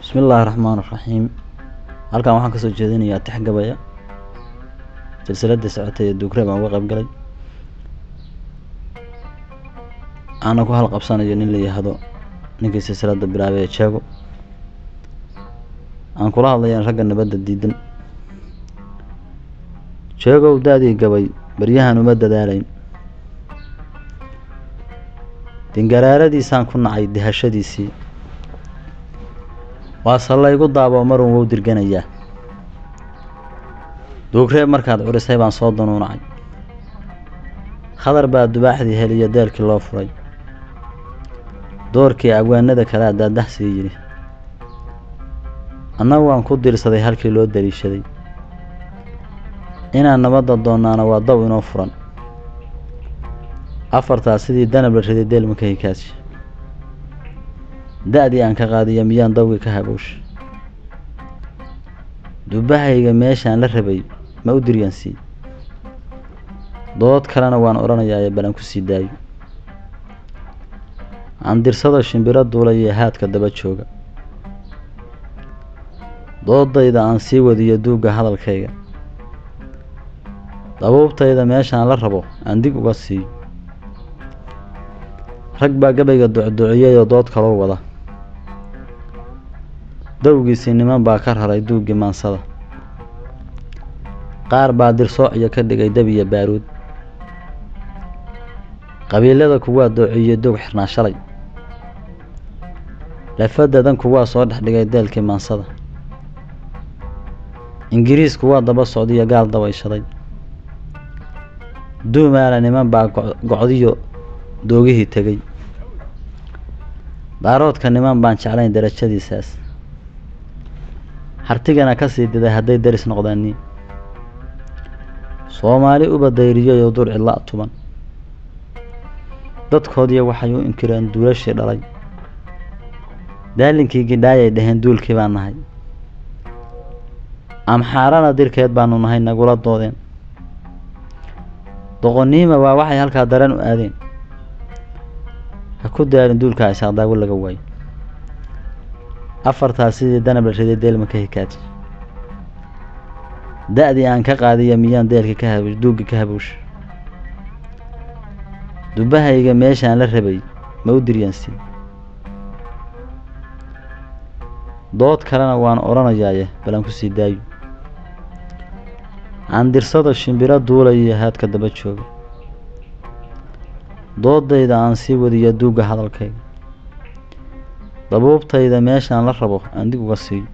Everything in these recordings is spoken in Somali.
Bismillaahi raxmaani raxiim. Halkan waxaan kasoo jeedinayaa tix gabaya silsiladii socotay ee Duugre baan uga qayb galay. Waxaana ku halqabsanayo nin la yihahdo ninkii silsilada bilaabay ee Jeego. Aan kula hadlayaan ragga nabadda diidan. Jeegow da-dii gabay baryahan uma dadaalayn, dingaraaradiisaan ku nacay dihashadiisii, waase laygu daabo marun wou dirganayaa. Duugreeb markaad curisay baan soo danuunacay, khadar baa dubaaxdii heliyo deelkii loo furay, doorkii abwaanada kalea daadahsii yidhi, anna waan ku diirsaday halkii loo daliishaday. Inaan nabadda doonaana waa daw inoo furan. Afartaa sidii danab la riday deelma ka hikaasi, da-dii aan ka qaadiya miyaan dawgii ka habowsha. Dubahayga meeshaan la rabay ma u diryansii, dood kalena waan odhanayaaye balan ku sii daayo. Andirsada shimbiro duulaya haadka daba jooga, doodayda aan sii wadiyo duugga hadalkayga, dabuubtayda meeshaan la rabo aan dig uga siiyo. Rag baa gabayga ducduciyayoo dood kaloo wada, dawgiisii niman baa ka raray duuggii maansada, qaar baa dirsoociyo ka dhigay dab iyo baaruud, qabiilada kuwaa doociyey doog xirnaa shalay, lafadadan kuwaa soo dhex dhigay deelkii maansada, Ingiriis kuwaa daba socdiyo gaal dabayshaday, duumaala niman baa gocdiyo doogihii tegey, daaroodka niman baan jeclayn darajadiisaas, hartigana kasii diday hadday daris noqdaani, Soomaali uba dayriyayoo dur cidla tuban, dadkoodiya waxay u inkireen duulashii dhalay, daalinkii gidhaayay dhaheen duulkii baan nahay, amxaarana dirkeed baanu nahay nagula doodeen, doqoniima waa waxay halkaa daran u aadeen, ha ku daalin duulka isaaqdaawo laga waayo. Afartaa sidii danab la riday deelma ka hikaati, da-dii aan ka qaadiya miyaan deelkii ka hab duuggii ka habowsha. Dubahayga meeshaan la rabay ma u diryansii, dood kalena waan odhanayaaye balan ku sii daayo. Andirsada shimbiro duulaya haadka daba jooga, doodayda aan sii wadiyo duugga hadalkayga, dabuubtayda meeshaan la rabo aan dig uga siiyo.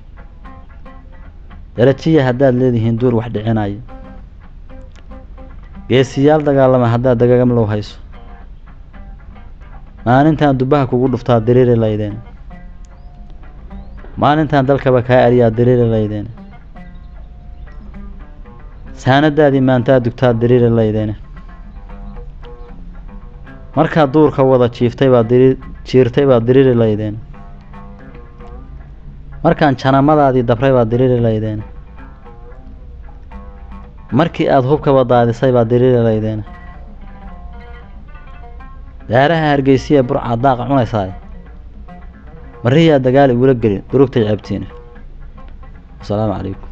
Darajiya haddaad leedihiin duur wax dhicinaya, geesiyaal dagaalama haddaad dagagamlow hayso, maalintaan dubaha kugu dhuftaa diriiri laydeen, maalintaan dalkaba kaa eriyaa diriiri laydeen, saanadaadii maantaa dugtaa diriiri laydeene, markaad duurka wada jiiftay baad diri jiirtay baad diriiri laydeen, markaan janamadaadii dabray baad diriiri laydeen, markii aada hubkaba daadisay baad diriiri laydeen, daaraha Hargeysiya Burcaa daaqa cunaysaay, mariyaa dagaal igula gelin durugtay ceebtiina. Wasalaamu calaykum.